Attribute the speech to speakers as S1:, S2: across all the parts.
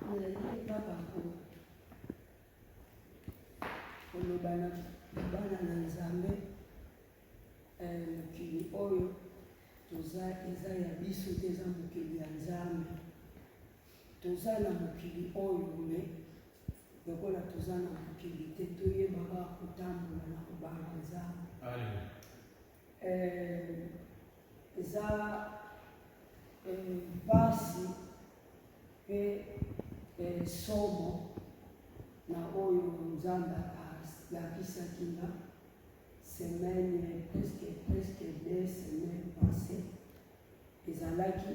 S1: Naye kaka koloba na bana na Nzambe, eh, mokili oyo toza eza ya biso te, eza mokili ya Nzambe. Toza na mokili oyo me lokola toza na mokili te, toyeba kaka kotambola na kobanga Nzambe. Eh, eza mpasi mpe somo na oyo Nzambe alakisaki nga semaine presque presque 2 semaines passées. Ezalaki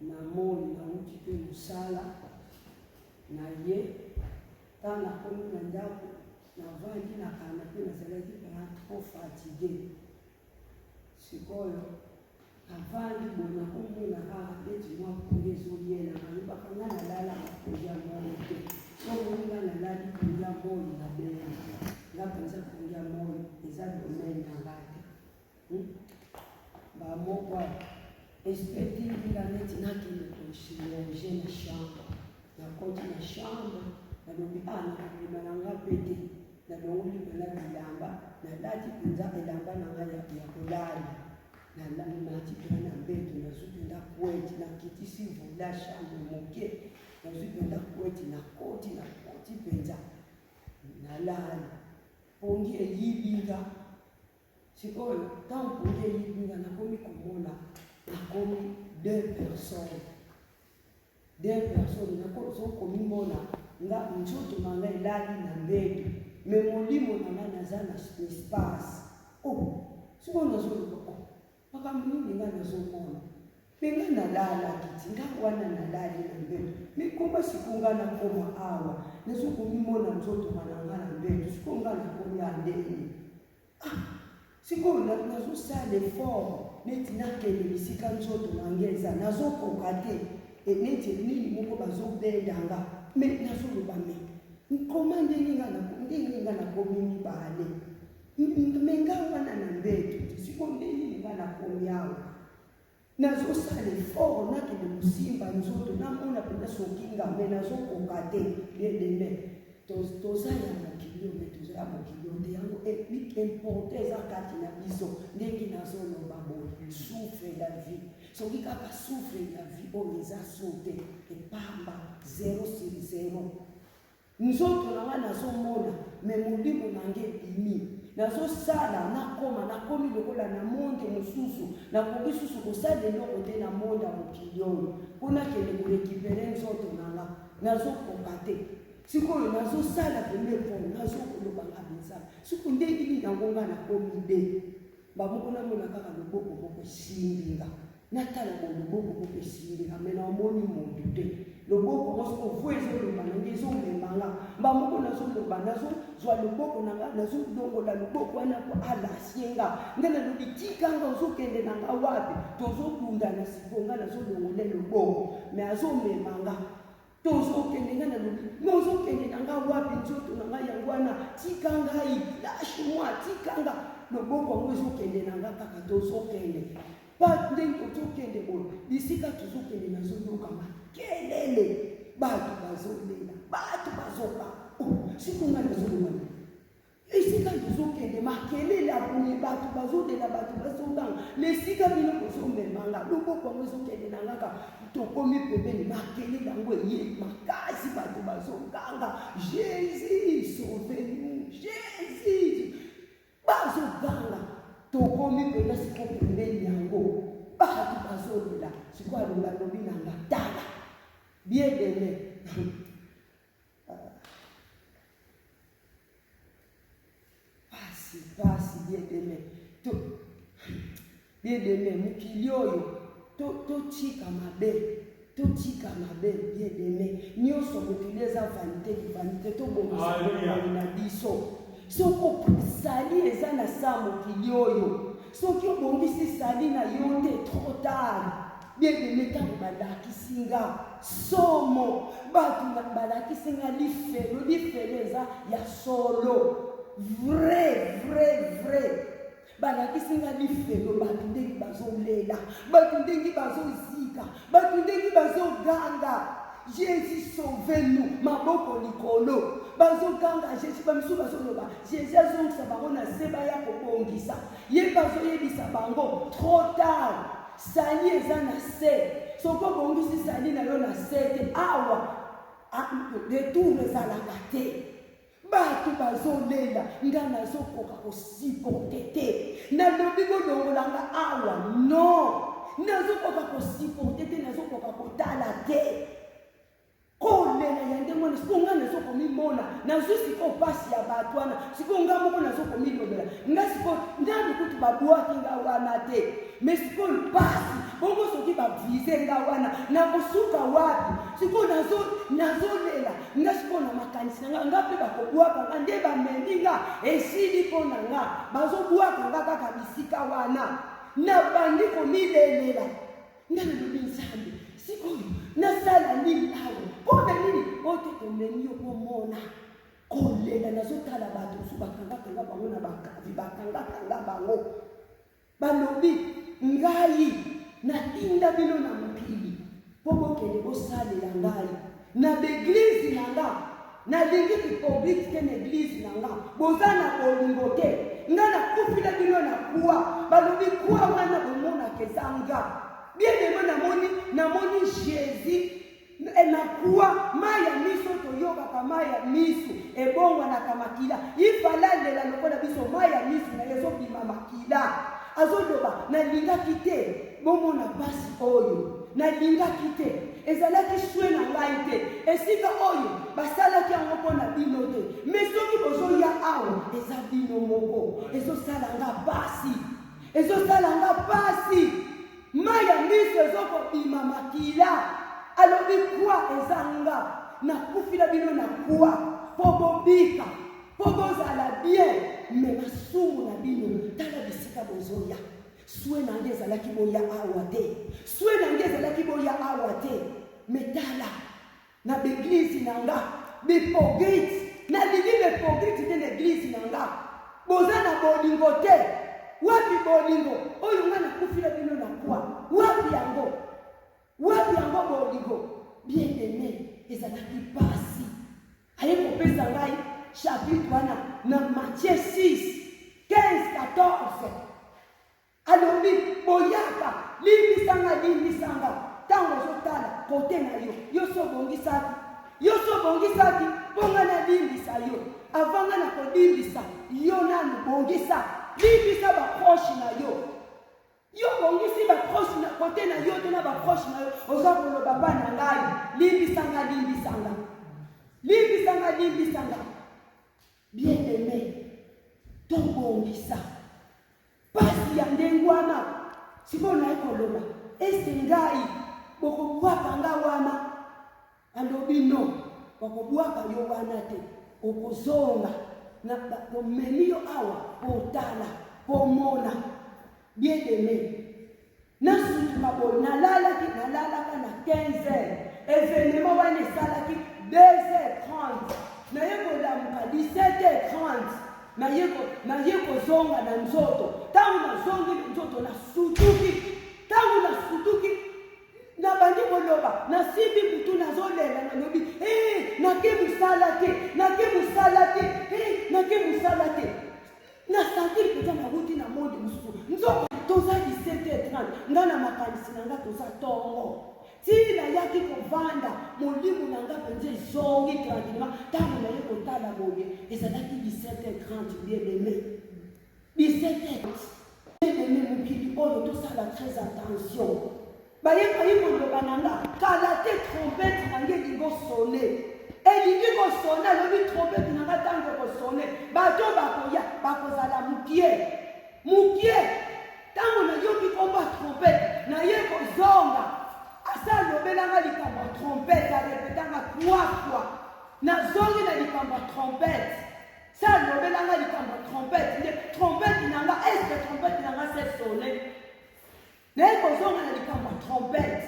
S1: na moi, nauti mpe mosala na ye. Ntango nakomi na ndako, navandi na canapé, nazalaki mpenza trop fatigué. Sikoyo navandi boye, nakomona kaka neti mwa pongi ezoyelanga. Yebaka nga nalalaka pongi ya moi te. Soki nga nalali pongi ya moi, nabengi nga mpenza pongi ya moi eza domaine na nga te. Bamoko esprit nga neti nakende kos'immerger na chambre. Nakoti na chambre, nalobi: "A, nakobima na nga mpe te." Nalongoli mpenza bilamba, nalati mpenza elamba na ngai ya kolala, nalati mpenza na mbeto, nazwi mpenza couette, nakitisi vola chambre moke, nazwi mpenza couette, nakoti, nakoti mpenza, nalali. Pongi eyibi nga. Sikoyo ntango pongi eyibi nga, nakomi komona nakomi deux personnes, deux personnes. Nazokomimona nga nzoto na ngai elali na mbeto, mais molimo na ngai naza na espace. Oh, sikoyo nazoloba: "Oh, makambo nini ngai nazomona?" Me ngai nalalaki ti nga wana nalali na mbeto, me koma sikoyo ngai nakoma awa, nazokomimona nzoto na ngai na mbeto. Sikoyo ngai nakomi ya ndenge? Ah, sikoyo nazosala effort neti nakende bisika nzoto na ngai eza, nazokoka te. Neti nini moko bazobenda nga. Me nazoloba: "Me nkoma ndenge nga nakomi mibale? Me nga wana na mbeto, sikoyo ndenge nini nga nakomi awa?" Nazosala effort nakende kosimba nzoto, namona mpenza soki nga, me nazokoka te. Bien aimé, toza ya mokili oyo, me toza ya mokili oyo te. Yango importe eza kati na biso. Ndenge nazoloba boye, souffle la vie, soki kaka souffle ya vie oyo eza so te, epamba 0 sur 0. Nzoto na ngai nazomona, me molimo na ngai ebimi. Nazosala, nakoma, nakomi lokola na monde mosusu. Nakoki susu kosala eloko te na monde ya mokili oyo. Mpo nakende korécupérer nzoto na nga, nazokoka te. Sikoyo nazosala pene effort, nazokoloba nga Nzambe, siko ndenge nini yango nga nakomi de bamoko? Namona kaka loboko moko esimbi nga. Natala bo loboko moko esimbi nga, me namoni motu te. Loboko ngo soko vo ezoloba na nge, ezomema nga. Bamoko nazoloba, nazozwa loboko na nga, nazolongola loboko wana po alasie nga. Nde nalobi: "Tika nga, ozokende na nga wapi?" Tozobundana. Sikoyo nga nazolongola loboko, me azomema nga, tozokende. Nga nalobi: "Me ozokende na nga wapi? Nzoto na ngai yango wana, tika ngai, lâche moi, tika nga." Loboko yango ezokende na nga kaka, tozokende pa ndenge tozokende boye. Bisika tozokende, nazoyoka makelele, bato bazolela, bato bazoka. Oh, siko ngai nazoloba: "Esika tozokende, makelele ya boye, bato bazolela, bato bazoganga, na esika bino bozomemanga?" Loboko yango ezokende na ngaka. Tokomi pembeni, makelele yango eye makasi, bato bazoganga: "Jésus, sauve nous, Jésus!" Bazoganga. Tokomi mpenza siko pembeni yango, bato bazolela. Sikoyo aloba, alobi na nga: "Tala." Bien aimé, pasi, pasi. Bien aimé, to bien aimé, mokili oyo, totika mabe, totika mabe. Bien aimé, nyonso mokili eza vanité de vanité. Tobongisa bomoi na biso. Soki sali eza na sa mokili oyo, soki obongisi sali na yo te, trop tard. Bien aimé, ntango balakisi nga somo, bato balakisi nga lifelo. Lifelo eza ya solo, vrai, vrai, vrai. Balakisi nga lifelo, bato ndenge bazolela, bato ndenge bazozika, bato ndenge bazoganga. Jésus sauve nous, maboko likolo. Bazoganga Jésus, bamisusu bazoloba Jésus azongisa bango na se baya kobongisa. Ye mpe azoyebisa bango trop tard, sali eza na se. Soki obongisi sali na yo na se te, awa retour ezalaka te. Bato bazolela, nga nazokoka kosupporte te. Nalobi bolongola nga awa, non, nazokoka kosupporte te, nazokoka kotala te. Kolela ya ndenge wana, sikoyo nga nazokomimona, nazwi sikoyo mpasi ya bato wana, sikoyo nga moko nazokomilobela nga sikoyo nanu kutu babwaki nga wana te, me sikoyo mpasi bongo soki bavize nga wana nakosuka wapi? Sikoyo nazolela nga sikoyo na makanisi na nga, nga mpe bakobwaka nga nde bamemi nga esili mpo na nga, bazobwaka nga kaka bisika wana, nabandi komilelela. Nga nalobi Nzambe, sikoyo nasala nini awa? Mpo na nini oyo te tomemi yo komona kolela? Nazotala bato mosusu bakangakanga bango na bakavi, bakangakanga bango, balobi ngai natinda bino na mokili mpo bokende bosalela ngai na baeglize na nga. Nalingi hypocrite te na eglise na nga. Boza na bolingo te. Nga nakufila bino na kwa. Balobi kwa wana bomonaka eza nga. Bien aimé, namoni namoni Jésus e na kwa mai ya miso toyokaka mai ya miso ebongwanaka makila. Ifala alela lokola biso mai ya miso na ye ezobima makila. Azoloba nalingaki te bomona pasi oyo, nalingaki te, ezalaki swe na ngai te, esika oyo basalaki yango mpo na bino te, me soki bozoya awa eza bino moko, ezosala nga pasi, ezosala nga pasi, mai ya miso ezokobima makila. Alobi kwa eza nga nakufila bino na kwa mpo bobika, mpo bozala bien, me masumu na bino tala bisika bozoya. Swe na nge ezalaki boya awa te, swe na nge ezalaki boya awa te, me tala na baeglize na nga bipogrite, nalingi bipogrite te na eglize na nga. Boza na bolingo te. Wapi bolingo oyo nga nakufila bino na kwa? Wapi yango? Wapi yango bolingo? Bien aimé, ezalaki pasi. Aye kopesa ngai chapitre wana na Matthieu 6 15 14. Alobi boyaka, limbisanga, limbisanga. Ntango ozotala kote na yo, yo so obongisaki, yo so obongisaki mpo ngai nalimbisa yo. Avant ngai na kolimbisa yo, nanu bongisa, limbisa baproche na yo. Yo obongisi ba proche na kote na yo te, na ba proche na yo oza koloba ba na ngai limbisa nga, limbisa nga, limbisa nga, limbisa nga. Bien aimé, tobongisa pasi ya ndenge wana. Sikoyo naye koloba ese ngai bokobwaka nga wana? Alobi non, bakobwaka yo wana te, okozonga na tomemi yo awa po otala, po omona. Bien aimé, nasutuka boye, nalalaki, nalalaka na 15 heures, evenement wana esalaki 2h30, naye kolamuka 17h30, naye kozonga na nzoto. Ntango nazongi na nzoto, nasutuki. Ntango nasutuki, nabandi koloba, nasimbi butu, nazolela, nalobi hey, nake mosala te, nake mosala te, hey, nake mosala te. Nasentir mpenza nawuti na monde mosusu. Nzoka toza 17h30, nga na makanisi na nga toza tongo. Ti nayaki kovanda, molimo na nga mpenza ezongi tranquillement. Ntango naye kotala boye, ezalaki 17h30. Bien aimé, 17h. Bien aimé, mokili oyo tosala très attention. Bayebaki koloba na nga kala te, trompete na nga elingi osone, elingi kosone. Alobi trompete na nga ntango ekosone, bato bakoya bakozala mokie mokie. Ntango nayoki kombo ya trompete, naye kozonga, asa alobelanga likambo ya trompete, arepetanga 3 fois. Nazongi na likambo ya trompete, sa alobelanga likambo ya trompete, nde trompete na nga, eske trompete na nga se sone? Naye kozonga na likambo ya trompete.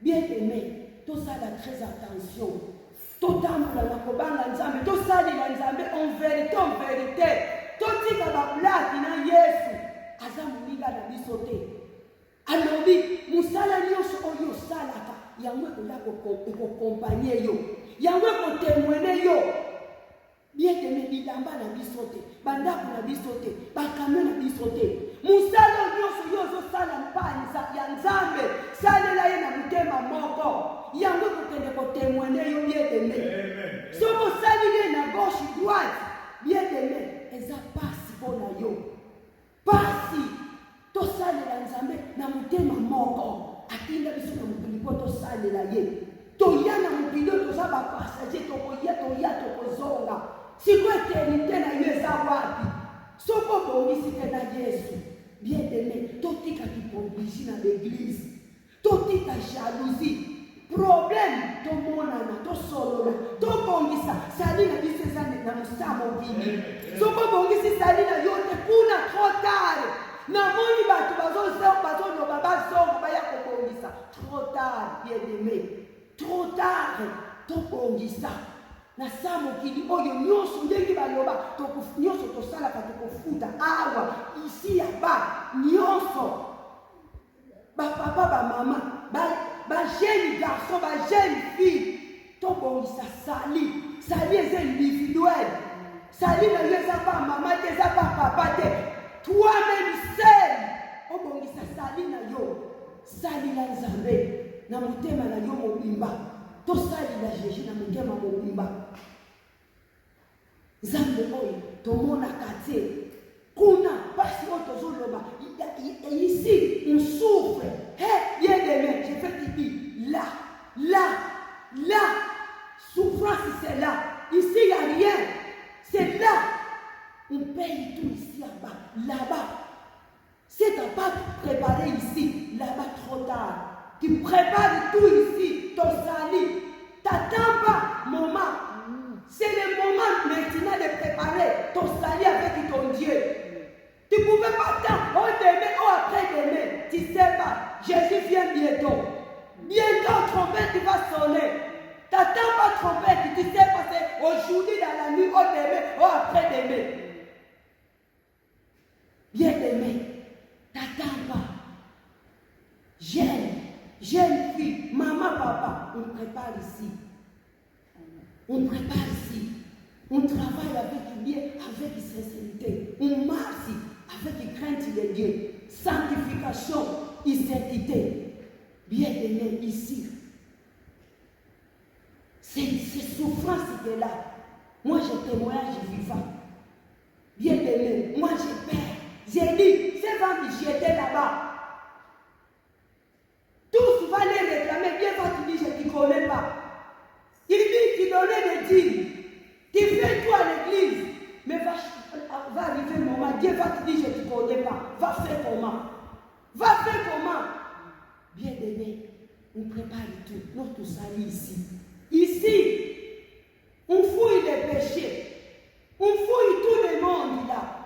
S1: Bien aimé, tosala très attention, totambola na kobanga Nzambe, tosalela Nzambe en vérité, en vérité. Totika bablaki na Yesu, aza moninga na biso te. Alobi mosala nyonso oyo osalaka, Yango ekoya ekokompagne yo, yango ekotemwene yo. Bien aime, bilamba na biso te, bandako na biso te, bakamio na biso te. Mosala oyo nyonso yo ozosala mpa ya Nzambe, salela ye na motema moko. Yango ekokende kotemwene yo bien aime. Soki osali ye na gauche droite, bien aime, eza pasi mpo na yo. Pasi tosalela Nzambe na motema moko. Atinda biso na mokili mpo tosalela ye. Toya na mokili oyo toza ba passager, tokoya toya tokozonga. Sikoyo eternite na yo eza wapi? Soki obongisi te na Yesu, bien aime, totika kipolisi na b'eglise. Totika jalousie. Problème tomonana tosolola tobongisa sali na biso eza na mosa mokili soki obongisi sali na yo te kuna trop tard namoni bato bazoloba bazonga baya kobongisa trop tard bien aimé trop tard tobongisa na sa mokili oyo nyonso ndenge baloba nyonso tosalaka tokofuta awa isi ya ba nyonso Ba papa ba mama ba ba jeune garçon ba jeune fille tobongisa sali sali eza individuel sali na yo eza pa mama te eza pa papa te toi meme seul obongisa sali na yo salila nzambe na motema na yo mobimba tosalila jesus na motema mobimba Nzambe oyo tomonaka te kuna pasi oyo tozoloba ici on souffre he bien aimé je fais pipi là là là souffrance c'est là ici y a rien c'est là on paye tout ici là-bas là-bas Si t'as pas préparé ici, là-bas trop tard. Tu prépares tout ici, ton salut. T'attends pas moment. C'est le moment maintenant de préparer ton salut avec ton Dieu. Tu ne pouvais pas attendre, oh demain, oh après-demain. Tu sais pas, Jésus vient bientôt. Bientôt, trompette va sonner. T'attends pas trompette, tu sais pas, c'est aujourd'hui dans la nuit, oh demain, oh après-demain. Bien aimé, t'attends pas. Jeune, jeune fille, maman, papa, on prépare ici. On prépare ici. On travaille avec bien, avec sincérité. On marche avec crainte de Dieu. Sanctification et sainteté. Bien aimé ici. C'est ces souffrances qui est là. Moi, je témoignage vivant. Bien aimé, moi j'ai peur. J'ai dit, c'est va me jeter là-bas. Tous vont les réclamer. Bien va tu dis, je ne te connais pas. Il dit, tu donnais des dîmes. Tu fais tout à l'église. Mais va, va arriver le moment, Dieu va te dire, je ne te connais pas. Va faire comment Va faire comment Bien aimé, on prépare tout. Notre salut ici. Ici, on fouille les péchés. On fouille tout le monde là.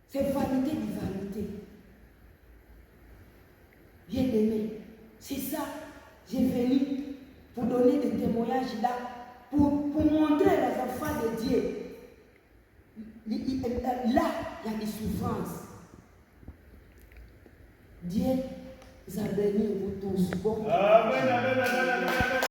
S1: C'est vanité de vanité. Bien aimé, c'est ça. J'ai venu pour donner des témoignages là, pour, pour montrer les enfants de Dieu. Là, il y a des souffrances. Dieu vous a béni, vous tous. Bon.
S2: Amen, amen, amen, amen, amen.